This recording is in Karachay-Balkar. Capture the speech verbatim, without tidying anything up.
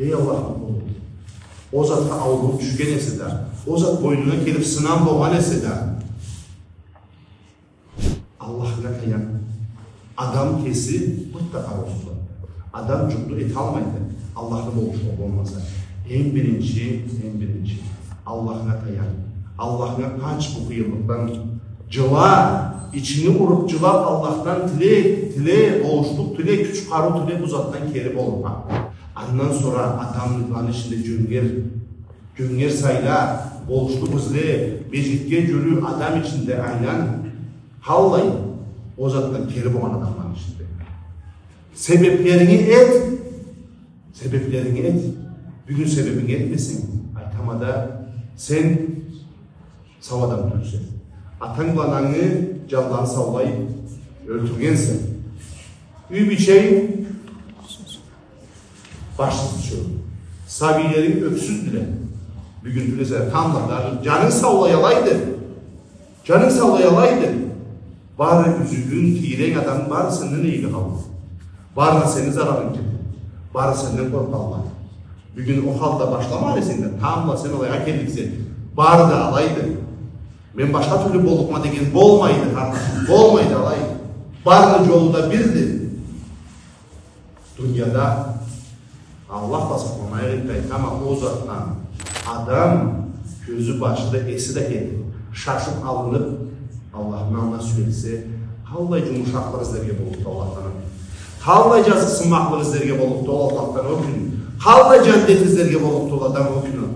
Эй Аллахны къулу, ол затха ауурлукъ тюшген эсе да, ол зат бойнунга келиб сынам болгъан эсе да, Аллахынга таян. Адам кеси бир да къарыусуз. Адам джукъну эталмайды, Аллахны болушлугъу болмаса. Эм биринчи, эм биринчи, Аллахынга таян. Аллахынга къач бу къыйынлыкъдан. Джыла, ичинги уруб джылаб, Аллахдан тиле, тиле, болушлукъ тиле, кюч-къарыу тиле бу затдан кери болургъа. Андан сора адамланы ичинде джёнгер, джёнгер сайла, болушлукъ изле, межгитге джюрю, адам ичинде айлан, къаллай ол затдан кери болгъан адамланы ичинде. Себеблеринги эт, себеблеринги эт. Бюгюн себебинги этмесенг, айтама да, сен сау адам тюлсе. Атанг бла анангы джанларын саулай ёлтюргенсе. Юй бийченг башсыз тюшюр. Сабийлеринг ёксюздюле. Бюгюн тюл эсе, тамбла, дагъы джанынг саулай алайды. Джанынг саулай алайды. Бары юзюгюнг, тийренг адамынг бары сенден ийгиди. Бары да сени зарарынг джетеди. Бары сенден къоркъалла. Бюгюн ол халда башламагъан эсенг да, тамбла сен алайгъа келликсе, бары да алайды. Мен башха тюрлю боллукъма деген болмайды, къарнашым, болмайды алай. Барыны джолу да бирди. Дунияда Аллах бла сакъланайыкъ, айтама, ол затдан адам кёзю, башы да, эси да кетиб, шашыб, алыныб, Аллахны аллына сюелсе, къаллай джумушакълыкъ излерге боллукъду Аллахдан ол кюн. Къаллай джазыкъсынмакълыкъ излерге боллукъду ол Аллахдан ол кюн. Къаллай джандет излерге боллукъду ол адам ол кюн.